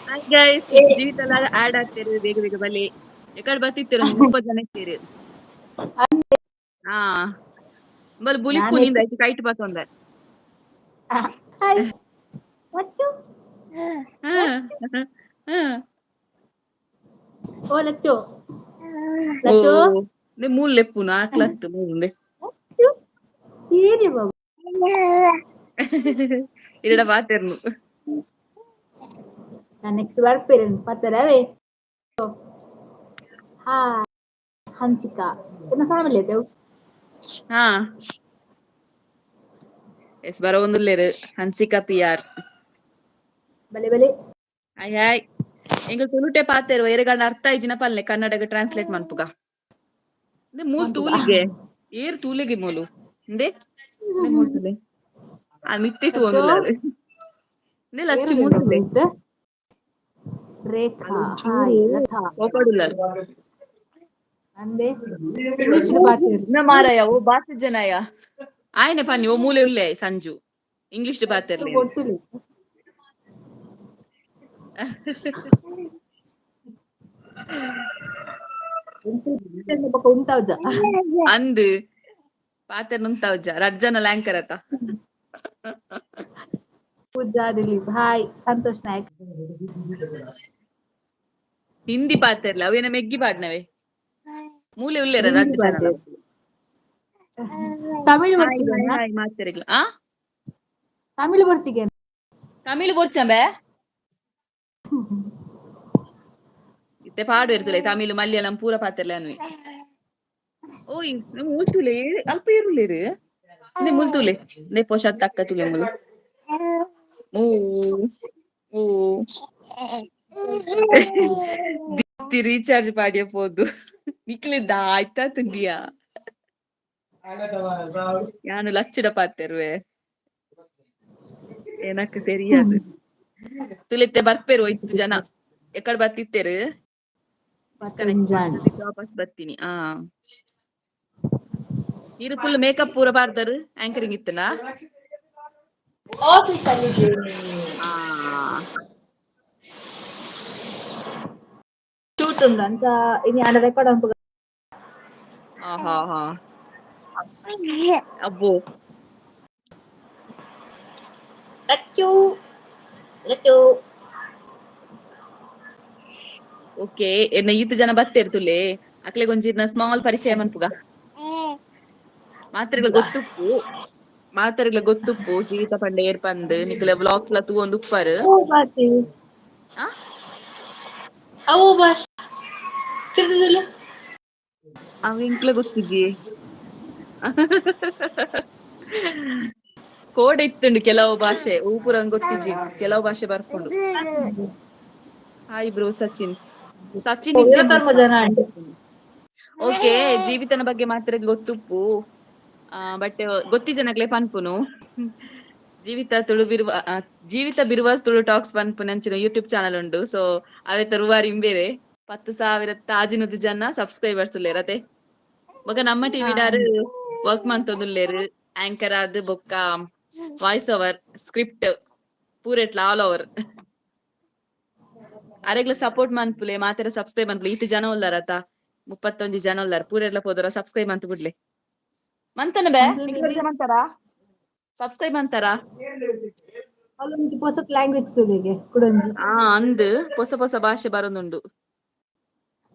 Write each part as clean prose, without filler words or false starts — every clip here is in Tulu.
ಹಾಯ್ ಗೈಸ್, ಜೀವಿತ ಆಡ್ ಆಗ್ತೇರು, ಬೇಗ ಬೇಗ ಬಲಿ. ಎಕಡೆ ಬತ್ತಿತ್ತೇರು, ಒಂದು 30 ಜನ ಇತ್ತೀರು. ಹಾ, ಬಲ್ ಬುಲಿಪ್ಪು. ನಾನೇ ನಿಂದ ಆಯ್ತು, ಕೈಟ್ ಬಾತೊಂದೆ. ಹಾಯ್ ಲಚ್ಚು. ಹಾ ಹಾ. ಓ ಲಚ್ಚು, ಲಚ್ಚು. ನೆ ಮೂಲ್ ಲೆಪ್ಪುನ ಆಕ್ಲತ್ತು ಮೂಲೆ. ಲಚ್ಚು ಏನಿ ಬಾಬು? ಇರಡ ಬಾತೆರ್ನು. ನಾನು ನೆಕ್ಸ್ಟ್ ಬರ್ಪೇರು ಪತ್ತರವೇ. ಹಾಯ್ ಹನ್ಸಿಕಾ, ಎನ್ನ ಫ್ಯಾಮಿಲಿ ಆಯ್ತು. ಹಾ, ಎಸ್, ಬರವೊಂದುಲ್ಲೇರು ಹನ್ಸಿಕಾ ಪಿ ಆರ್. ಬಲೆ ಬಲೆ. Hi hi. ಎಂಕುಲು ತುಳುಟೆ ಪಾತೆರುವ, ಎರೆಗಂಡ ಅರ್ಥ ಇಜ್ಜಿನ ಪಲ್ಲೆ, ಕನ್ನಡಗ್ ಟ್ರಾನ್ಸ್ಲೇಟ್ ಮನ್ಪುಗ. ಇಂದೆ ಮೂಲ್ ತೂಲಿಗೆ, ಏರ್ ತೂಲಿಗೆ ಮೂಲು. ಇಂದೆ ಇಂದೆ ಮೂಲ್ ತೂಲೆ. ಆ ಮಿತ್ತೆ ತೂವೊಂದುಲ್ಲಾರು. ಇಂದೆ ಲಚ್ಚಿ ಮೂಲ್ ತೂಲೆ. ರೇಖಾ ಹಾಯ್, ಲತಾ. ಕೋಪಡುಲ್ಲಾರು. ಅಂದೆ, ಇಂಗ್ಲಿಷ್ ಪಾತೆರು. ನ ಮಾರಾಯ, ಓ ಬಾತ್ ಜನಯ ಆಯ್ನೆ ಪನ್ನಿ. ಓ ಮೂಲೆ ಉಲ್ಲೆ ಸಂಜು, ಇಂಗ್ಲಿಷ್ ಪಾತೆರ್ಲಿ. ಗೊತ್ತಿಲ್ಲ. ಬೊಕ ಉಂತಾವ್ಜ. ಅಂದ್, ಪಾತೆರ್ ನುಂತಾವ್ಜ, ರಡ್ಡ್ ಜನ ಲ್ಯಾಂಕರ್ ಅತ. ಪೂಜಾ ದಿಲೀಪ್ ಹಾಯ್, ಸಂತೋಷ್ ನಾಯಕ್. ಹಿಂದಿ ಪಾತೆರ್ಲ, ಅವೇನ ಮೆಗ್ಗಿ ಪಾಡ್ನವೆ. ಮೂಲೆ ಉಲ್ಲೇರ ರಡ್ಡ್ ಜನ. ತಮಿಳ್. ಹಾಯ್. ಬರ್ಚಿಗೆ. ಹಾಯ್ ಮಾತೆರೆಗ್ಲ. ಆ. ತಮಿಳ್ ಬರ್ಚಿಗೆ. ತಮಿಳ್ ಬೊರ್ಚಂಬೆ, ಇತ್ತೆ ಪಾಡು ಇರ್ತಲೆ. ತಮಿಳ್, ಮಲಯಾಳಂ ಪೂರ ಪಾತೆರ್ಲೆ ಅನ್ವಿ. ಓಯ್, ಮೂಲ್ ತೂಲೆ, ಅಲ್ಪ ಏರುಲ್ಲೇರು. ನೆ ಮೂಲ್ ತೂಲೆ, ನೆ ಪೋಷಾತ್ ತಕ್ಕ ತೂಲೆ ಮೂಲು. ಓ ಓ, ದಿತ್ತಿ ರೀಚಾರ್ಜ್ ಪಾಡಿಯ ಪೋದು. ನಿಕ್ಲೆ ಆಯ್ತಾ ತುಂಡಿಯಾ? ಯಾನು ಲಚ್ಚಿಡ ಪಾತೆರುವೆ, ಏನಕ್ಕೆ ತೆರಿயாது. ತುಲಿತ್ತೆ ಬರ್ಪೇರು ಒಯ್ತು ಜನ, ಎಕಡೆ ಬತ್ತಿತ್ತೇರು. ವಾಪಸ್ ಬರ್ತೀನಿ. ಆ ಇರು, ಫುಲ್ ಮೇಕಪ್ ಪೂರ ಪಾಡ್ದರು. ಆಂಕರಿಂಗ್ ಇತ್ತನಾ? ಆಫೀಸ್ ಅಲ್ಲಿ. ಆ. ಶೂಟ್ ಉಂಡು ಅಂಚ ಇನಿ ಆಂಡ ರೆಕಾರ್ಡ್ ಅನ್ಪುಗ. ಹಾ ಹಾ, ಅಬ್ಬೋ. ಲಚ್ಚು ಲಚ್ಚು. ಓಕೆ, ಎನ್ನ ಈತ್ ಜನ ಬತ್ತೇರು ತುಲೆ, ಅಕ್ಲೆಗ್ ಒಂಜಿ ಸ್ಮಾಲ್ ಪರಿಚಯ ಮನ್ಪುಗ. ಮಾತೆರೆಗ್ಲ ಗೊತ್ತುಪ್ಪು, ಮಾತೆರೆಗ್ಲ ಗೊತ್ತುಪ್ಪು ಜೀವಿತ ಪಂಡ ಏರ್ ಪಂದ್. ನಿಕ್ಲೆ ವ್ಲಾಗ್ಸ್ ಲ ತೂವೊಂದು ಉಪ್ಪರು. ಓ ಬಾತಿ. ಆ. ಅವು ಬಾಸ್ ತಿರ್ದುದಿಲ್ಲ. ಅವ್ ಎಂಕ್ಲ ಗೊತ್ತಿಜಿ. ಕೋಡ್ ಇತ್ತುಂಡು ಕೆಲವು ಭಾಷೆ, ಊಪುರಂಗ್ ಗೊತ್ತಿಜಿ, ಕೆಲವು ಭಾಷೆ ಬರ್ಪುಂಡು. Hi bro Sachin, Sachin. ಜನ. ಓಕೆ, ಜೀವಿತನ ಬಗ್ಗೆ ಮಾತ್ರ ಗೊತ್ತುಪ್ಪು, ಬಟ್ ಗೊತ್ತಿ ಜನಕ್ಲೆ ಪನ್ಪುನು. ಜೀವಿತ ತುಳು ಬಿರುವ, ಜೀವಿತ ಬಿರುವಾಸ್ ತುಳು ಟಾಕ್ಸ್ ಪನ್ಪುನಂಚಿನ ಯೂಟ್ಯೂಬ್ ಚಾನಲ್ ಉಂಡು. ಸೊ ಅವೆತ ರೂವಾರಿ ಇಂಬೇರೆ. 10,000 ತಾಜಿನದು ಜನ ಸಬ್ಸ್ಕ್ರೈಬರ್ಸ್ ಉಲ್ಲೇರ್ ಅತೆ. ಬೊಕ ನಮ್ಮ ಟಿವಿ ಡಾರ್ ವರ್ಕ್ ಮಂತೊಂದುಲ್ಲೇರು, ಆಂಕರ್ ಆದ್ ಬೊಕ್ಕ ವಾಯ್ಸ್ ಓವರ್, ಸ್ಕ್ರಿಪ್ಟ್ ಪೂರೆಟ್ಲ ಆಲ್ ಓವರ್. ಅರೆಗ್ಲ ಸಪೋರ್ಟ್ ಮನ್ಪುಲೆ ಮಾತೆರ, ಸಬ್ಸ್ಕ್ರೈಬ್ ಮನ್ಪುಲೆ. ಈತ್ ಜನ ಉಲ್ಲಾರತ, 31 ಜನ ಉಲ್ಲಾರ. ಪೂರೆರ್ಲ ಪೋದರ ಸಬ್ಸ್ಕ್ರೈಬ್ ಮಂತ್ ಬುಡ್ಲೆ. ಮಂತನ ಬೇ ನಿಕ್ಲೆ ಮಂತಾರಾ? ಸಬ್ಸ್ಕ್ರೈಬ್ ಅಂತಾರಾ? ಅಲ್ಲೊಂಜಿ ಪೊಸತ್ ಲ್ಯಾಂಗ್ವೇಜ್ ತುಲಿಗೆ ಕುಡೊಂಜಿ. ಆ, ಅಂದ್, ಪೊಸ ಪೊಸ ಭಾಷೆ ಬರೊಂದುಂಡು.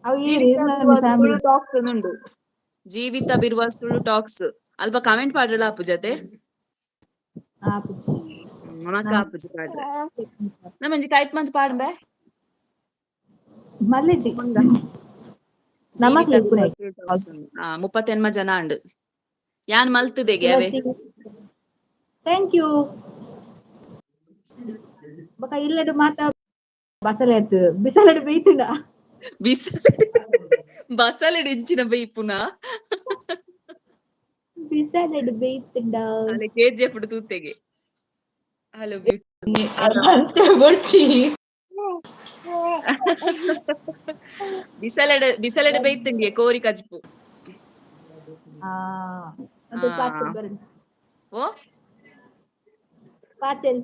ಅವು ಜೀವಿತ ಏರು ಫ್ಯಾಮಿಲಿ. ತುಳು ಟಾಕ್ಸ್ ಉಂಡು, ಜೀವಿತ ಬಿರ್ವಾಸ್ ತುಳು ಟಾಕ್ಸ್. ಅಲ್ಪ ಕಮೆಂಟ್ ಪಾಡ್ರಲ ಆಪುಜತೆ? ಆಪುಜಿ. ನಮಕ್ ಆಪುಜಿ ಪಾಡ್ರೆ. ನಮ್ಮೊಂಜಿ ಟೈಪ್ ಮಂತ್ ಪಾಡ್ಂಬೆ. ಮಲ್ಲಿಜಿ ನಮಕ್. ಜೀವಿತ ಬಿರ್ವಾಸ್ ತುಳು ಟಾಕ್ಸ್. ಆ 38 ಜನ ಅಂಡು. ಯಾನ್ ಮಲ್ತುದೆಗೆ ಅವೇ. Thank you. ಬೊಕ ಇಲ್ಲಡ್ ಮಾತ ಬಸಳೆ ಆಯ್ತು, ಬಿಸಲೆಡ್ ಬೇಯ್ತುಂಡ? ಬಿಸಲೆ, ಬಸಲೆಡ್ ಇಂಚಿನ ಬೇಯ್ಪುನ? ಬಿಸಲೆಡ್ ಬೇಯ್ತುಂಡ. ಅಲೆ ಕೆಜಿಎಫ್ ಡ್ ತೂತೆಗೆ. ಹಲೋ. ಬೊಡ್ಚಿ. ಬಿಸಲೆಡ್ ಬಿಸಲೆಡ್ ಬೇಯ್ತುಂಡಿಗೆ ಕೋರಿ ಕಜ್ಪು. ಆ, ಮತ್ತೆ ಆ. ಪಾರ್ಸೆಲ್ ಬರಲಿ. ಓ. ಪಾರ್ಸೆಲ್.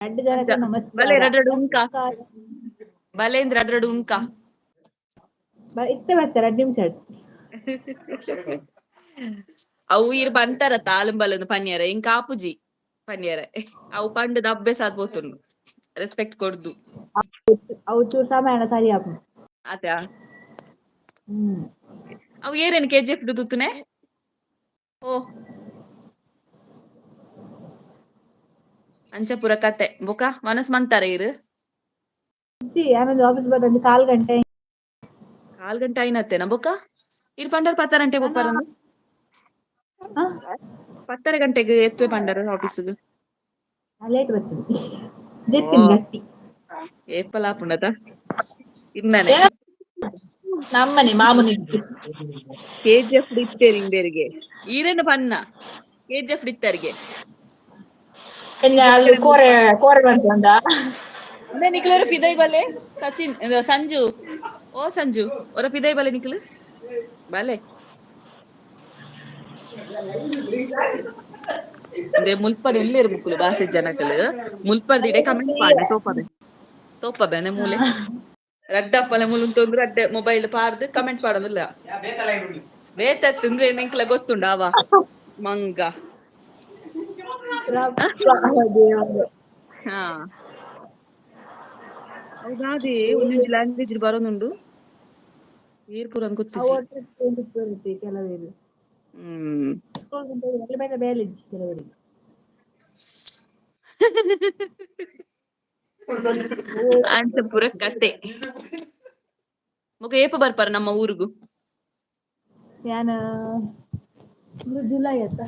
ರಡ್ಡ್ ಜನಕ್ ಬಲೆ ನಮಸ್ಕಾರ. ರಡ್ಡ್ ರಡ್ಡ್ ಉಂಕ. ಬಲೇಂದ್ರ ರಡ್ಡ್ ರಡ್ಡ್ ಉಂಕ. ಇತ್ತೆ ಬರ್ತೆ 2 ನಿಮಿಷ. ಅವು ಈರ್ ಬಂತಾರ ತಾಲಂಬಲದ ಪನ್ಯರ ಇಂಕ ಆಪುಜಿ ಪನ್ಯರ. ಅವು ಪಂಡದ ಅಭ್ಯಾಸ ಆದ್ ಪೋತುಂಡು. ರೆಸ್ಪೆಕ್ಟ್ ಕೊರ್ದು. ಅವು ಚೂರು ಸಮಯನ ಸರಿ ಆಪುಂಡು. ಆತ. ಹ್ಮ್. ಅವು ಏರೇನು ಕೆಜಿಎಫ್ ತುತ್ತುನೆ? ಓ ಅಂಚಪುರ ಕತೆ ಬೊಕ ಮನಸ್ ಮಂತಾರ ಇರು? ಯಾನೊಂದು ಆಫೀಸ್ ಬತ್ತ ಕಾಲ್ ಗಂಟೆ. ಕಾಲ್ ಗಂಟೆ ಆಯ್ನತ್ತೇನ ಬೊಕ ಇರ್ ಪಂಡರ್ ಪತ್ತಾರಂಟೆ ಪೋಪರಂದು? ಪತ್ತರ ಗಂಟೆಗೆ ಎತ್ತುವೆ ಪಂಡರ್ ಆಫೀಸ್ಗೆ. ಲೇಟ್ ಬರ್ತದೆ ಜೆತ್ತಿನ ಗಟ್ಟಿ. ಏಪಲ ಆಪುಂಡತ ಇನ್ನಾನೆ. ನಮ್ಮನೆ ಮಾಮೂಲಿ. ಕೆಜಿಎಫ್ ಇತ್ತೇರಿ ಇಂಬೇರಿಗೆ ಈರೇನು ಪನ್ನ ಕೆಜಿಎಫ್ ಇತ್ತರಿಗೆ. ಕೋರೆ ಕೋರೆ ಬಂತ. ನಿಕ್ಲರ ಪಿದೈ ಬಲೆ ಸಚಿನ್ ಸಂಜು ಓ ಸಂಜು ಒರ ಪಿದೈ ಬಲೆ ನಿಕ್ಲು ಬಲೆ ಅಂದ್ರೆ ಮುಲ್ಪಡ್ ಉಲ್ಲೇರು ಮುಕ್ಕುಲು ಬಾಸೆ ಜನಕಲು ಮುಲ್ಪರ್ದಿಡೆ ಕಮೆಂಟ್ ಪಾಡ ತೋಪಬೆ ತೋಪಬೆ ನೆ ಮೂಲೆ ರಡ್ಡಪ್ಪಲೆ ಮುಲುನ್ ತೊಂದ್ರೆ ರಡ್ಡೆ ಮೊಬೈಲ್ ಪಾರ್ದು ಕಮೆಂಟ್ ಪಾಡೋದಿಲ್ಲ ಬೇತತ್ತಂದ್ರೆ ನಿಂಕ್ಲ ಗೊತ್ತುಂಡ ಅವ ಮಂಗ. ಹಾ ಹೌದಾದೆ ಒಂದೊಂಜಿ ಲ್ಯಾಂಗ್ವೇಜ್ ಬರೋದುಂಡು ಏರ್ ಪೂರ ಗೊತ್ತಿಜಿ. ಕೆಲವರು ಹ್ಮ್ ಬೇಲೆ ಕೆಲವರಿಗೆ. ಅಂತ ಪೂರ ಕತೆ. ಮೊಕ ಏಪ ಬರ್ಪಾರ ನಮ್ಮ ಊರುಗು? ಯಾನ ಜುಲೈ ಆತ.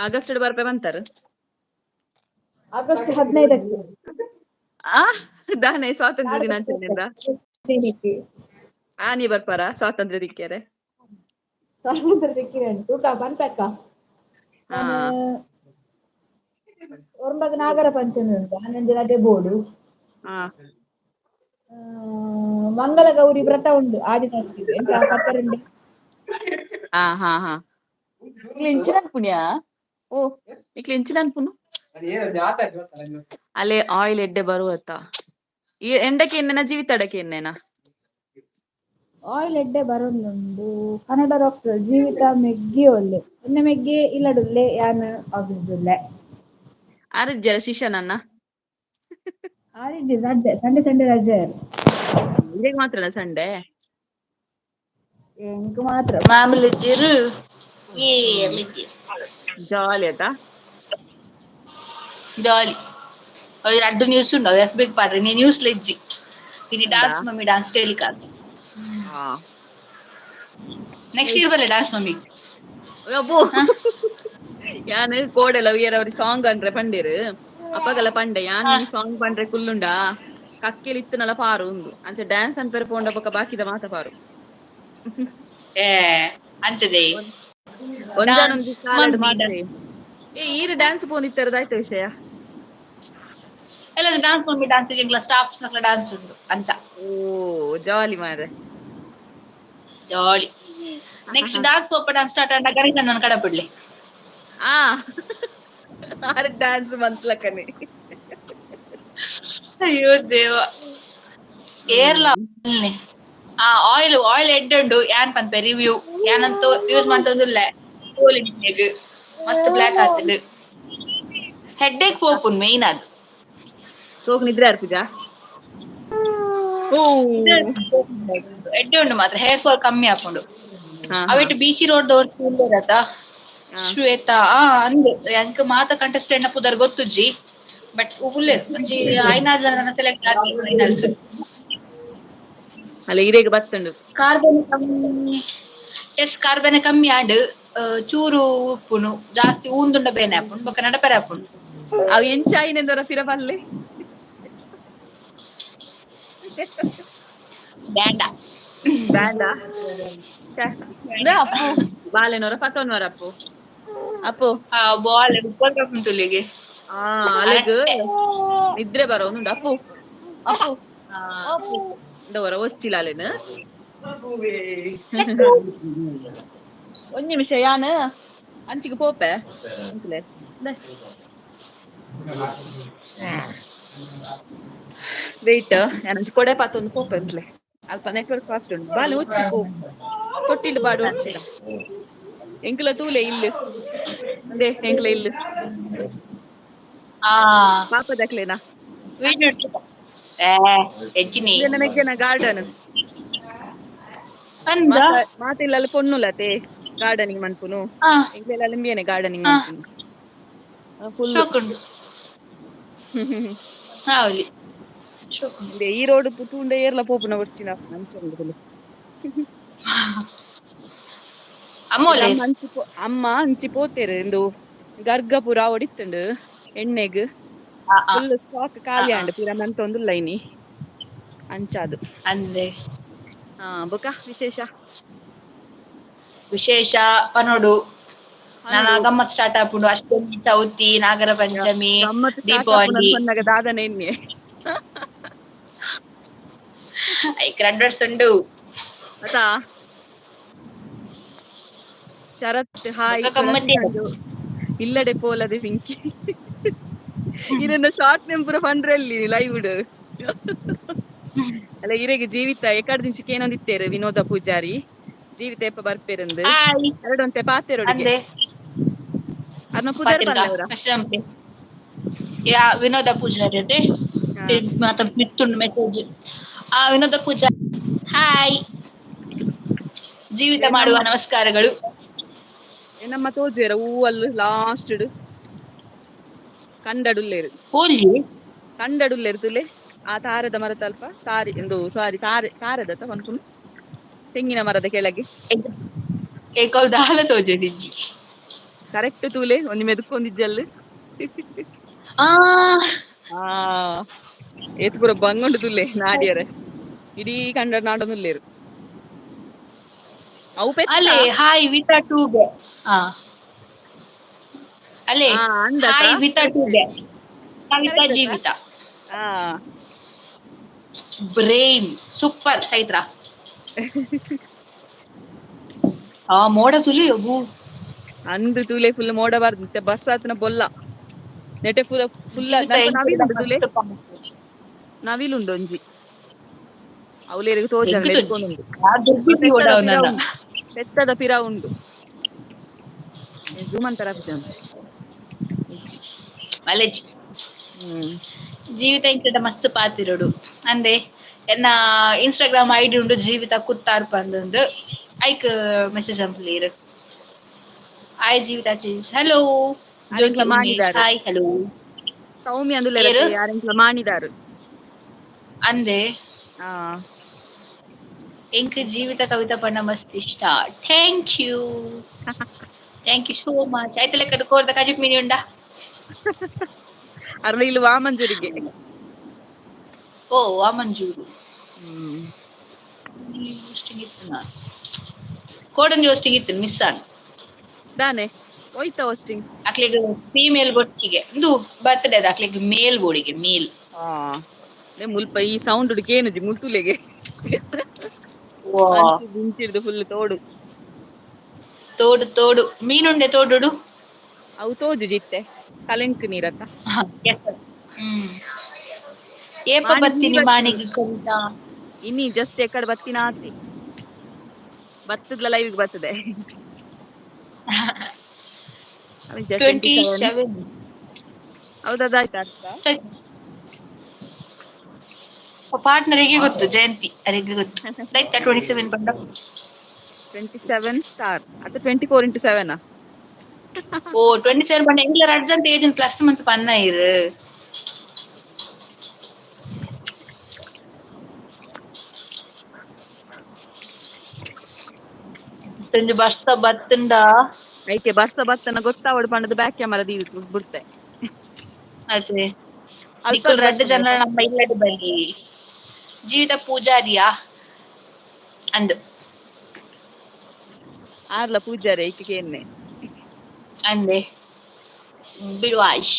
ಆಗಸ್ಟ್ ಬರ್ಪೆ ಬಂತಾರ. ಆಗಸ್ಟ್ 15ಕ್ಕೆ. ಆ ದಾನೆ ಸ್ವಾತಂತ್ರ್ಯ ದಿನಾಚರಣೆಯಿಂದ ಆ ನೀ ಬರ್ಪಾರ ಸ್ವಾತಂತ್ರ್ಯ ದಿಕ್ಕ್ಯಾರೆ? ಸ್ವಾತಂತ್ರ್ಯ ದಿಕ್ಕಿನ ತೂಕ ಪನ್ಪಕ್ಕ. ಒರ್ಂಬಗ್ ನಾಗರ ಪಂಚಮಿ ಉಂಟು, ಹನ್ನೊಂದು ರಜೆ ಬೋಡು. ಮಂಗಲ ಗೌರಿ ವ್ರತ ಉಂಡು ಆದಿನಾಥಿಗೆ ಎಂತ ಪತ್ತರಂಡೆ. ಹಾ ಹಾ ಹಾ ಇಕ್ಲೆ ಇಂಚಿನ ಅನ್ಪುಣ್ಯಾ? ಓ ಇಕ್ಲೆ ಇಂಚಿನ ಅನ್ಪುನು ಅಲ್ಲೇ ಆಯಿಲ್ ಎಡ್ಡೆ ಬರುವತ್ತ ಈ ಎಂಡಕ್ಕೆ ಎಣ್ಣೆನ ಜೀವಿತ ಅಡಕೆ ಎಣ್ಣೆನಾ? ಆಯಿಲ್ ಎಡ್ಡೆ ಬರೋದುಂಡು. ಕನ್ನಡ ಡಾಕ್ಟರ್ ಜೀವಿತ ಮೆಗ್ಗಿ ಒಲ್ಲೆ ಎನ್ನ ಮೆಗ್ಗಿ ಇಲ್ಲಡುಲ್ಲೆ ಯಾನ್ ಆಫೀಸ್ ಆರಿಜ್ಜರ ಶಿಶನನ್ನ? ಆರಿಜ್ಜಿ ರಜೆ, ಸಂಡೆ ಸಂಡೆ ರಜೆ. ಇರೆಗ್ ಮಾತ್ರನಾ ಸಂಡೆ? ಎಂಕ್ ಮಾತ್ರ. ಮಾಮೂಲಿ ಏರ್ಲಿಜ್ಜಿ. ಜಾಲಿ ಆತಾ? ಜಾಲಿ. ರಡ್ಡು ನ್ಯೂಸ್ ಉಂಡು ಎಫ್ ಬಿಗ್ ಪಾಡ್ರಿ ನೀ ನ್ಯೂಸ್ ಲೆಜ್ಜಿ ಇನಿ. ಉಂಡಾ? Dance mummy dance telecast. ಹಾ. ನೆಕ್ಸ್ಟ್ ಇಯರ್ ಬಲ್ಲೆ ಡಾನ್ಸ್ ಮಮ್ಮಿ. ಅಬ್ಬೋ ಯಾನ್ ಕೋಡೆಲ ಉಯ್ಯರ್ ಅವ್ರಿ ಸಾಂಗ್ ಅಂದ್ರೆ ಪಂಡೇರು ಅಪ್ಪಗಲ ಪಂಡೆ ಯಾನ್ ಈ ಸಾಂಗ್ ಪಂಡ್ರೆ ಕುಲ್ಲುಂಡಾ ಕಕ್ಕೆಲ್ ಇತ್ತನಲ ಪಾರು ಉಂದು ಅಂಚ ಡ್ಯಾನ್ಸ್ ಅನ್ಪೆರೆ ಪೋಂಡ ಬೊಕ ಬಾಕಿದ ಮಾತ ಪಾರು. ಏ ಅಂಚದೆ. ಒಂಜಾನೊಂಜಿ ಸಾಲಡ್ ಮಮ್ಮಿ ಮಾತ್ರ ಏ ಈರ್ ಡ್ಯಾನ್ಸ್ ಪೋಂದಿತ್ತರದಾಯ್ತ ವಿಷಯ. ಎಲ್ಲ ಡಾನ್ಸ್ ಮಮ್ಮಿ ಡಾನ್ಸ್ ಎಂಗ್ಲ ಸ್ಟಾಫ್ಸ್ ನಕ್ಲ ಡಾನ್ಸ್ ಉಂಡು ಅಂಚ. ಓ ಜಾಲಿ ಮಾರ್ರೆ. ಜಾಲಿ. ನೆಕ್ಸ್ಟ್ ಡಾನ್ಸ್ ಪೋಪ ಡಾನ್ಸ್ ಸ್ಟಾರ್ಟ್ ಆಂಡ ಗಣೇಶ ನನ್ನ ಕಡ ಬಿಡ್ಲಿ. ಆ ಆರ್ ಡ್ಯಾನ್ಸ್ ಮಂತ್ಲಕನೆ. ಅಯ್ಯೋ ದೇವ ಏರ್ಲ ಆ ಆಯಿಲ್ ಆಯಿಲ್ ಎಡ್ಡೆ ಉಂಡು ಯಾನ್ ಪನ್ಪೆ ರಿವ್ಯೂ ಯಾನಂತೂ ಯೂಸ್ ಮಂತೊಂದುಲ್ಲೆ ತೋಲಿ ಮಸ್ತ್ ಬ್ಲ್ಯಾಕ್ ಆತುಂಡು ಹೆಡ್ಡೇಕ್ ಪೋಪುನ್ ಮೇನ್ ಅದು. ಸೋಕ್ ನಿದ್ರೆ ಅರ್ಪುಜಾ? ಓ ಎಡ್ಡೆ ಉಂಡು ಮಾತ್ರ ಹೇರ್ ಫಾಲ್ ಕಮ್ಮಿ ಆಪುಂಡು. ಹಾ. ಅವಿಟ್ ಬೀಚಿ ರೋಡ್ ದವರ್ ಉಲ್ಲೆರತ ಶ್ವೇತಾ ಆ ಅಂದ್ ಎಂಕ್ ಮಾತ ಕಂಟೆಸ್ಟೆಂಟ್ ನ ಪುದರ್ ಗೊತ್ತುಜ್ಜಿ ಬಟ್ ಉಲ್ಲೆರ್ ಒಂಜಿ ಐನಾರು ಜನ ಸೆಲೆಕ್ಟ್ ಆತಿ ಫೈನಲ್ಸ್. ಅಲ್ಲ ಇರೆಗ್ ಬತ್ತುಂಡು. ಕಾರ್ಬನ್ ಕಮ್ಮಿ ಎಸ್ ಕಾರ್ಬನ್ ಕಮ್ಮಿ ಆಂಡ್ ಚೂರು ಉಪ್ಪುನು ಜಾಸ್ತಿ ಊಂದುಂಡ ಬೇನೆ ಆಪುಂಡು ಬೊಕ ನಡಪೆರೆ ಆಪುಂಡು. ಅವು ಎಂಚ ಆಯಿನೆಂದೊರ ಪಿರ ಪಲ್ಲೆ. ಬೇಂಡ. ಬೇಂಡ ಛೆ ಅಪ್ಪು ಬಾಲೆನೋರ ಪತ್ತೊನ್ವರ ಅಪ್ಪು ಅಪ್ಪು. ಆ ಬಾಲ್ ತುಲಿಗೆ. ಆ ಅಲೆಗ್ ನಿದ್ರೆ ಬರೋದುಂಡು ಅಪ್ಪು ಅಪ್ಪು ಅಪ್ಪು ಇಂದವರ ಒಚ್ಚಿಲ ಅಲೆನ್. ಒಂಜಿ ನಿಮಿಷ ಯಾನ್ ಅಂಚಿಗೆ ಪೋಪೆ ಅಂಚಿಲೆ. Wait, ಯಾನೊಂಜಿ ಕೊಡೆ ಪಾತೊಂದು ಪೋಪೆಂತ್ಲೆ. ಅಲ್ಪ ನೆಟ್ವರ್ಕ್ ಫಾಸ್ಟ್ ಉಂಡು. ಬಾಲೆ ಒಚ್ಚಿ ಪೋ. ತೊಟ್ಟಿಲ್ ಬಾಡು ಒಚ್ಚಿಡ. ಎಂಕುಲ ತೂಲೆ ಇಲ್ಲು. ಅಂದೆ ಎಂಕುಲ ಇಲ್ಲು. ಆ. ಪಾಪದಕ್ಲೇನಾ? ವಿಡಿಯೋ ಏ ಹೆಚ್ಚಿನಿ. ಇಂದೆನ ಮೆಗ್ಗೆನ ಗಾರ್ಡನ್. ಅಂದ. ಮಾತಿಲ್ಲಲ್ಲಿ ಪೊನ್ನುಲತೆ ಗಾರ್ಡನಿಂಗ್ ಮನ್ಪುನು. ಆ. ಎಂಕ್ಲೆಲ್ಲ ಇಂಬಿಯನೆ ಗಾರ್ಡನಿಂಗ್ ಆ. ಮನ್ಪುನು. ಫುಲ್. ಶೋಕುಂಡು ಹಾವಲಿ ಶೋಕುಂಡು. ಇಂದೆ ಈ ರೋಡ್ ತೂಂಡ ಏರ್ಲ ಪೋಪುನ ಒರ್ಚಿನ ಅಂಚ ಉಂಡು. ಅಮ್ಮೋಲೆ. ಅಮ್ಮ ಅಂಚಿ ಅಮ್ಮ ಅಂಚಿ ಪೋತೆರ್ ಇಂದು ಗರ್ಗಪುರ ಒಡಿತ್ತುಂಡು ಎಣ್ಣೆಗ್. ಆ ಆ. ಫುಲ್ ಸ್ಟಾಕ್ ಖಾಲಿ ಆ, ಆ. ಆಂಡ್ ಪಿರ ಮಂತೊಂದುಲ್ಲ ಇನಿ ಅಂಚಾದ್. ಅಂದೆ. ಹಾ, ಬೊಕ ವಿಶೇಷ? ವಿಶೇಷ ಪನೋಡು ನಾನ ಪನೊಡು. ಗಮ್ಮತ್ ಸ್ಟಾರ್ಟ್ ಆಪುಂಡು ಅಷ್ಟಮಿ, ಚೌತಿ, ನಾಗರ ಪಂಚಮಿ, ಗಮ್ಮತ್ ಸ್ಟಾರ್ಟ್ ಆಪುಂಡು ದೀಪಾವಳಿ. ಪನ್ನಗ ದಾದನೆ ಎನ್ನೆ. ಐಕ್ ರಡ್ಡ್ ವರ್ಷ ಉಂಡು. ಅತಾ ಶರತ್ ಹಾಯ್. ಬೊಕ ಗಮ್ಮತ್ತೆ. ಇಲ್ಲಡೆ ಪೋಲದೆ ಪಿಂಕಿ. ಇರೆನ ಶಾರ್ಟ್ ನೇಮ್ ಪೂರ ಪಂಡ್ರಲ್ಲಿ ಲೈವ್ ಡ್. ಅಲ್ಲ, ಇರೆಗ್ ಜೀವಿತ ಎಕಡ್ದಿಂಚಿ ಕೇನೊಂದಿತ್ತೇರು ವಿನೋದ ಪೂಜಾರಿ. ಜೀವಿತ ಏಪ ಬರ್ಪೇರಂದು. ಹಾಯ್. ಎರಡೊಂತೆ ಪಾತೆರೊಡಿಗೆ. ಅಂದೆ. ಅರ್ನ ಪುದರ್ ಪಾತೆರ್ಗ ಪನ್ಲೆ ಅವರ. ಮೆಸೇಜ್ ಯಾ ವಿನೋದ ಪೂಜಾರಿ ಅದೇ. ಮಾತ ಮಿತ್ತುಂಡು ಮೆಸೇಜ್. ಆ ವಿನೋದ ಪೂಜಾರಿ ಹಾಯ್. ಜೀವಿತ ಮಾಡುವ ನಮಸ್ಕಾರಗಳು. ನಮ್ಮ ತೋಜುವೆರ ಹೂವಲ್ಲು ಲಾಸ್ಟ್ ಡ್ ಕಂಡಡುಲ್ಲೇರು. ಹೋಲಿ. ಕಂಡಡುಲ್ಲೇರು ತುಲೆ. ಆ ತಾರದ ಮರತ ಅಲ್ಪ ತಾರಿ ಎಂದು ಸಾರಿ ತಾರೆ ತಾರದ ಪನ್ಪುನು ತೆಂಗಿನ ಮರದ ಕೆಳಗೆ. ಏಕಲ್ ದಾಲ ತೋಜೊಂದಿಜ್ಜಿ. ಕರೆಕ್ಟ್ ತೂಲೆ ಒಂಜಿ ಮೆದುಕೊಂದಿಜ್ಜಲ್ಲು. ಆ. ಆ ಏತ್ ಪೂರ ಬಂಗುಂಡು ತುಲೆ ನಾಡಿಯರೆ. ಇಡೀ ಕಂಡ ನಾಡೊಂದುಲ್ಲೇರು. ಅವು ಪೆತ್ತ. ಅಲೆ ಹಾಯ್ ವಿತಾ ಟೂಗೆ. ಆ ಅಲೆ. ಆ ಅಂದತ. ಹಾಯ್ ವಿತಾ ಟೂಗೆ ಕವಿತಾ. ಕರೆಕ್ಟ್. ಜೀವಿತ. ಆ. Brain super Chaitra. ಆ ಮೋಡ ತುಲಿ ಒಬ್ಬು. ಅಂದು ತೂಲೆ ಫುಲ್ ಮೋಡ ಬಾರ್ದು ಬಸ್ ಆತನ ಬೊಲ್ಲ ನೆಟೆ ಫುಲ್ ಫುಲ್ ಜೀವಿತ ನವಿಲು ಉಂಡು ತೂಲೆ. ನವಿಲು ಉಂಡು ಒಂಜಿ ಅವ್ಲೇರಿಗೆ ತೋಜಂಡು ಮೆದುಕೊಂದುಂಡು. ಪೆತ್ತದ ಪಿರ ಉಂಡು. ಪೆತ್ತದ ಪಿರ ಉಂಡು. ಜೂಮ್ ಅಂತರ ಇಜ್ಜಿ. ಮಲೇಜಿ. ಜೀವಿತ ಇಂಚದ ಮಸ್ತ್ ಪಾತಿರೋಡು ಅಂದೆ. ಎನ್ನ ಇನ್ಸ್ಟಾಗ್ರಾಮ್ ಐಡಿ ಉಂಡು ಜೀವಿತ ಕುತ್ತಾರ್ ಪಂದೊಂದು. ಐಕ್ ಮೆಸೇಜ್ ಅಂಪ್ಲೀರ್. ಹಾಯ್ ಜೀವಿತ says hello. ಅರೆಂಕ್ಲ ಜ್ಯೋತಿ ಉಮೇಶ್ ಮಾಡಿದಾರು. Hi hello. ಸೌಮ್ಯ ಏರು ಅಂದುಲ್ಲೇರತ್ತೆ ಯಾರೆಂಕ್ಲ ಮಾಣಿದಾರು. ಅಂದೆ. ಆ. ಎಂಕ್ ಜೀವಿತ ಕವಿತಾ ಪಂಡ ಮಸ್ತ್ ಇಷ್ಟ. Thank you, thank you so much. ಐತ ಲೆಕ್ಕಡ್ ಕೋರ್ದ ಕಜಿಪ್ ಮಿನಿ ಉಂಡಾ? ಅರ್ನ ಇಲ್ಲಿ ವಾಮಂಜೂರಿಗೆ. ಓ ವಾಮಂಜೂರು. ಹೋಸ್ಟಿಂಗ್ ಇತ್ತು ಕೋಡಂಜಿ ಹೋಸ್ಟಿಂಗ್ ಇತ್ತು ಮಿಸ್ ಆಂಡ್. ದಾನೆ ಹೋಯ್ತಾ ಹೋಸ್ಟಿಂಗ್? ಅಕ್ಲೆಗ್ ಫೀಮೇಲ್ ಬೊಟ್ಟಿಗೆ ಇಂದು ಬರ್ತ್ಡೇ ಅಕ್ಲೆಗ್ ಮೇಲ್ ಬೋಡಿಗೆ ಮೇಲ್. ಆ ಮುಲ್ಪ ಈ ಸೌಂಡ್ ಕೇನುಜಿ ಮುಲ್ತುಲೆಗೆ. ದಿಂಚಿಡ್ದು ಫುಲ್ ತೋಡು. ತೋಡು ತೋಡು ಮೀನುಂಡೆ ತೋಡುಡು. ಅವು ತೋಜು ಜಿತ್ತೆ ಕಲೆಂಕ್ ನೀರತ್ತ. ಹ್ಮ್ ಏಪ ಬತ್ತೀನಿ ಮಾನಿಗ್ ಕವಿತಾ? ಇನ್ನಿ ಜಸ್ಟ್ ಎಕಡೆ ಬತ್ತಿನ ಆತಿ ಬತ್ತದ್ಲ ಲೈವ್ ಬರ್ತದೆ. 27. ಹೌದದಾಯ್ತಾ ಅರ್ಥ? ಪಾರ್ಟ್ನರಿಗೆ ಗೊತ್ತು, ಜಯಂತಿ ಅವರಿಗೆ ಗೊತ್ತು. ಆಯ್ತಾ 27 ಬಂದ? 27 ಸ್ಟಾರ್ ಅತ್ತ 24 ಇಂಟು 7. ಓ 27 ಬಂಡ ಎಂಗ್ಲ ಅರ್ಜೆಂಟ್ ಏಜ್ ಪ್ಲಸ್ ಮಂತ್ ಪನ್ನ ಇರು. ಒಂಜಿ ಬರ್ಸ ಬತ್ತುಂಡ. ಐಕೆ ಬರ್ಸ ಬತ್ತನ ಗೊತ್ತಾವಡು ಪಂಡದು ಬ್ಯಾಕ್ ಕ್ಯಾಮರಾ ದೀದ್ ಬಿಡ್ತೆ. ಅದೇ ನಿಕುಲ್ ರಡ್ಡ್ ಜನ ನಮ್ಮ ಇಲ್ಲಡೆ ಬಲ್ಲಿ. ಜೀವಿತ ಪೂಜಾರಿಯಾ ಅಂದ್. ಆರ್ಲ ಪೂಜಾರಿ ಐಕೆ ಕೇನ್ನೆ. ಅಂದೆ ಬಿಡುವಾಶ್.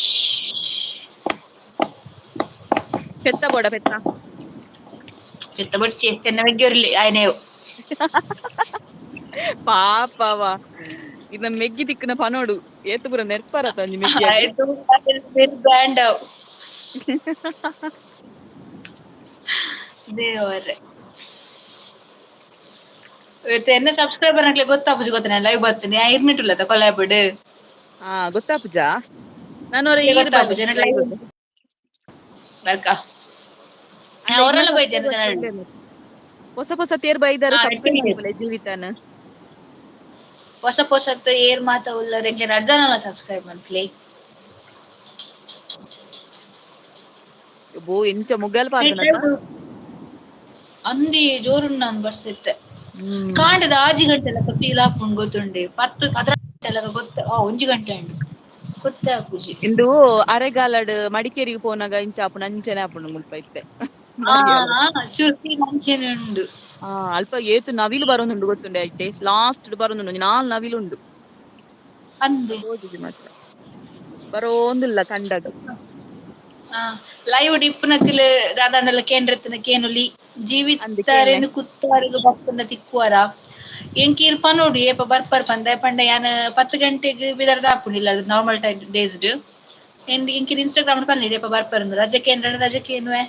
ಪೆತ್ತ ಬೋಡ ಪೆತ್ತ. ಪೆತ್ತ ಬೊಡ್ಚಿ ಎನ್ನ ಮೆಗ್ಗಿ ಆಯ್ನೇವು. ಪಾಪವ. ಇರ್ನ ಮೆಗ್ಗಿ ತಿಕ್ಕನ ಪನೋಡು ಏತ್ ಪೂರ ನೆರ್ಪರತ ಒಂಜಿ ಮೆಗ್ಗಿ. ಬ್ರ್ಯಾಂಡ್ ದೇವರೇ. ಎನ್ನ ಸಬ್ಸ್ಕ್ರೈಬರ್ ನಕ್ಲೆ ಗೊತ್ತಾಪುಜಿ ಗೊತ್ತನೆ ಲೈವ್ ಬರ್ತೇನೆ ಇರ್ನಿಟ್ಟುಲ್ಲದ ಕೊಲ್ಲಾಬಿಡು. ಹಾ, ಗೊತ್ತಾಪುಜಾ? ನಾನು ಹೊರ ಈರ್ ಗೊತ್ತಾಪುಜಿ ಬಲ್ಲೆ. ಲೈವ್ ಬರ್ಕ ಅವರೆಲ್ಲ ಬೈ ಜನ ಜನ. ಹೊಸ ಹೊಸ ತೇರ್ ಬೈದಾರ. ಹಾ, ಸಬ್ಸ್ಕ್ರೈಬ್ ಎಡ್ಡೆ. ಮಲ್ಪುಲೆ ಜೀವಿತಾನ. ಹೊಸ ಹೊಸತ್ ಏರ್ ಮಾತ ಉಲ್ಲರ್, ಎಂಚ ಅರ್ಜನಲ ಸಬ್ಸ್ಕ್ರೈಬ್ ಮನ್ಪುಲೆ. ಬೋ ಎಂಚ ಮುಗಲ್ ಪಾಡ್ದನತ. ಅಂದಿ ಜೋರುಂಡು ಬರ್ಸಿತ್ತೆ. ಕಾಂಡದ 6 ಗಂಟೆ ಲೆಕ್ಕ ಫೀಲ್ ಆಪುಂಡು ಗೊತ್ತುಂಡೆ. 10, 12 ಗಂಟೆ ಲೆಕ್ಕ ಗೊತ್ತ, 1 ಗಂಟೆ ಉಂಡು, ಗೊತ್ತೇ ಆಪುಜಿ. ಇಂದು ಅರೆಗಾಲಡ್ ಮಡಿಕೇರಿಗೆ ಪೋನಾಗ ಇಂಚ ಆಪುಂಡು, ಅಂಚನೆ ಆಪುಂಡು ಮುಲ್ಪ ಇತ್ತೆ. ಆ ಚೂರು ಫೀಲ್ ಅಂಚೆನೆ ಉಂಡು. ಆ ಅಲ್ಪ ಏತ್ ನವಿಲು ಬರೋದುಂಡು ಗೊತ್ತುಂಡೆ? ಐಟೆ ಲಾಸ್ಟ್ ಬರೋದುಂಡು, ಒಂಜಿ ನಾಲ್ ನವಿಲು ಉಂಡು. ಅಂದೆ. ತೋಜುಜಿ ಮಾತ್ರ, ಬರೋಂದಿಲ್ಲ ಕಂಡಗ. ಲೈವ್ ಇಪ್ಪುನಕ್ಲ್ ದಾದಾಂಡಲ ಕೇಂದ್ರತ್ತಿನ ಕೇನುಲಿ. ಅಂದ್. ಜೀವಿತಾರೆನ್ ಕುತ್ತಾರ್ಗ್ ಬತ್ತುಂಡ ತಿಕ್ಕುವರ? ಎಂಕ್ ಈರ್ ಪನೋಡು ಏಪ ಬರ್ಪರ್ ಪಂದ್. ಪಂಡ ಯಾನ್ 10 ಗಂಟೆಗ್ ಪಿದರ್ದ ಆಪುಂಡು ಇಲ್ಲ ನಾರ್ಮಲ್ ಟೈಮ್ ಡೇಸ್ ಡ್. ಎಂಕ್ ಇನ್ಸ್ಟಾಗ್ರಾಮ್ ಪನ್ಲೆ ಏಪ ಬರ್ಪರ್. ರಜೆ ಕೇಂದ್ರ, ರಜೆ ಕೇನುವೆ.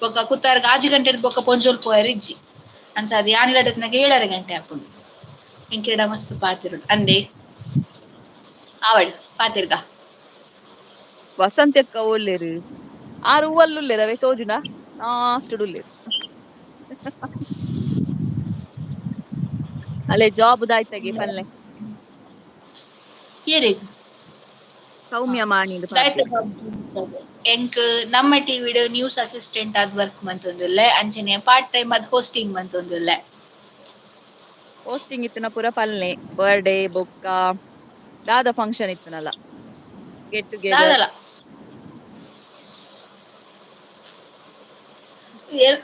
ಬೊಕ್ಕ ಕುತ್ತಾರ್ಗ್ 6 ಗಂಟೆಡ್ ಬೊಕ್ಕ ಪೊಂಜೋಲ್ ಪೋಯೆರ್ ಇಜ್ಜಿ. ಅಂಚ ಅದು ಯಾನ್ ಇಲ್ಲಡ್ 7:30 ಗಂಟೆ ಆಪುಂಡು. ಎಂಕೆಡ ಮಸ್ತ್ ಪಾತೆರೊಡು ಅಂದೆ. ಆವಡ್, ಪಾತೆರ್ಗ. ವಸಂತ ಅಕ್ಕ ಒಲ್ಲೆರ್? ಆರ್ ಹೂವಲ್ಲು ಉಲ್ಲೆರ್. ಅವೇ ತೋಜುನ ಲಾಸ್ಟ್ ಉಲ್ಲೆರ್. ಅಲ್ಲೇ ಜಾಬ್ ದಾಯ್ತಗೆ ಪಲ್ಲೆ. ಏರೆಗ್? ಸೌಮ್ಯ ಮಾಣಿಂದ್. ಎಂಕ್ ನಮ್ಮ ಟಿವಿಡ್ ನ್ಯೂಸ್ ಅಸಿಸ್ಟೆಂಟ್ ಆದ್ ವರ್ಕ್ ಮಂತೊಂದುಲ್ಲೆ. ಅಂಚನೆ ಪಾರ್ಟ್ ಟೈಮ್ ಆದ್ ಹೋಸ್ಟಿಂಗ್ ಮಂತೊಂದುಲ್ಲೆ. ಹೋಸ್ಟಿಂಗ್ ಇತ್ತಿನ ಪೂರ ಪಲ್ಲೆ. ಬರ್ಡೇ ಬೊಕ್ಕ ದಾದ ಫಂಕ್ಷನ್ ಇತ್ತನಲ್ಲ, ಗೆಟ್ ಟುಗೆದರ್. ದಾದಲ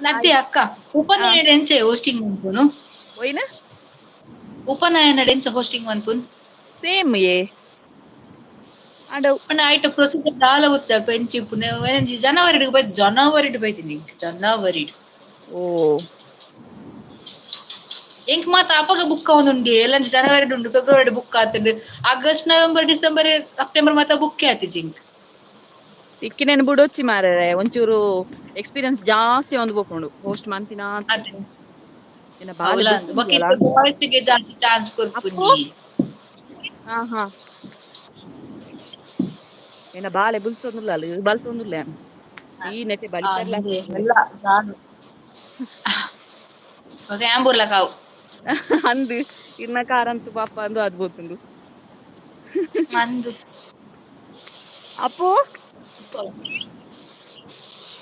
ನದ್ದೆ ಅಕ್ಕ, ಉಪನಯನ ಎಂಚೆ ಹೋಸ್ಟಿಂಗ್ ಮನ್ಪುನು? ಒಯ್ನ? ಉಪನಯನ ಎಂಚ ಹೋಸ್ಟಿಂಗ್ ಮನ್ಪುನ್? ಸೇಮ್ ಯೇ ಆಂಡ. ಪಂಡ ಐತ ಪ್ರೊಸೀಜರ್ ದಾಲ ಗೊತ್ತಿಜ ಎಂಚ ಇಪ್ಪುನೆ. ಜನವರಿಡ್ ಬೈ, ಜನವರಿಡ್ ಬೈದಿನಿ, ಜನವರಿಡ್. ಓ. ಎಂಕ್ ಮಾತ ಅಪಗ ಬುಕ್ ಆವೊಂದುಂಡು. ಎಲ್ಲ ಜನವರಿಡ್ ಉಂಡು, ಫೆಬ್ರವರಿ ಬುಕ್ ಆತುಂಡು. ಆಗಸ್ಟ್, ನವೆಂಬರ್, ಡಿಸೆಂಬರ್, ಸೆಪ್ಟೆಂಬರ್ ಮಾತ ಬುಕ್ ಆತಿಜಿ ಎಂಕ್. ಇಕ್ಕಿನೇನು ಬುಡೊಚ್ಚಿ ಮಾರ್ರೆ, ಒಂಚೂರು ಎಕ್ಸ್ಪೀರಿಯನ್ಸ್ ಜಾಸ್ತಿ ಒಂದು ಬೋಪುಂಡು ಹೋಸ್ಟ್ ಮಂತಿನ. ಅದೇ. ಎನ್ನ ಬಾಲೆ. ಅವ್ಲ ಅಂದ್. ಬೊಕ್ಕ ಇತ್ತೆ ಬಾಯ್ಸ್ ಗೆ ಜಾಸ್ತಿ ಚಾನ್ಸ್ ಅಪ್ಪು. ಕೊರ್ಪುನಿ. ಹಾ ಹಾ ಎನ್ನ ಬಾಲೆ ಬುಲ್ತೊಂದುಲ್ಲ, ಬಲ್ತೊಂದುಲ್ಲ. ಈ ನೆಟೆ ಬಲಿಪೆರ್ಲ. ಎಲ್ಲ ನಾನು ಬೊಕ ಯಾಂಬೂರ್ಲ ಕಾವು. ಅಂದ್, ಇರ್ನ ಕಾರಂತು ಪಾಪ ಅಂದು ಅದ್ ಬೋತುಂಡು. ಅಂದ್. ಅಪ್ಪು.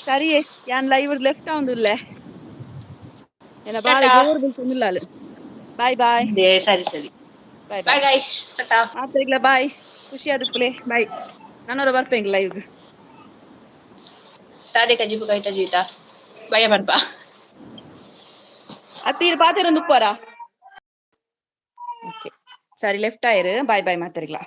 ಸರಿಯೇ, ಯಾನ್ ಲೈವ್ ಲೆಫ್ಟ್ ಆವೊಂದುಲ್ಲೆ. ಎನ್ನ ಬಾಲೆ ಟಾಟಾ. ಜೋರು ಬುಲ್ತೊಂದುಲ್ಲ. Boy bye. ಸರಿ ಸರಿ. ಬಾಯ್. ಬಾಯ್. ಬಾಯ್. ಗೈಸ್, ಟಾಟಾ. ಮಾತೆರ್ಗ್ಲ ಬಾಯ್. ಖುಷಿ ಆದುಪ್ಪುಲೆ, ಬಾಯ್. ನನೊರ ಬರ್ಪೆಂಗ್ ಲೈವ್. ದಾದೆ ಕಜಿಪು ಕೈತ ಜೀತ ಬಯ್ಯ ಪನ್ಪ. ಅತ್ತೀರ್ ಪಾತೆರೊಂದು ಉಪ್ಪರ. ಓಕೆ, ಸರಿ, ಲೆಫ್ಟ್ ಆಯರ್. Bye bye ಮಾತೆರ್ಗ್ಲ.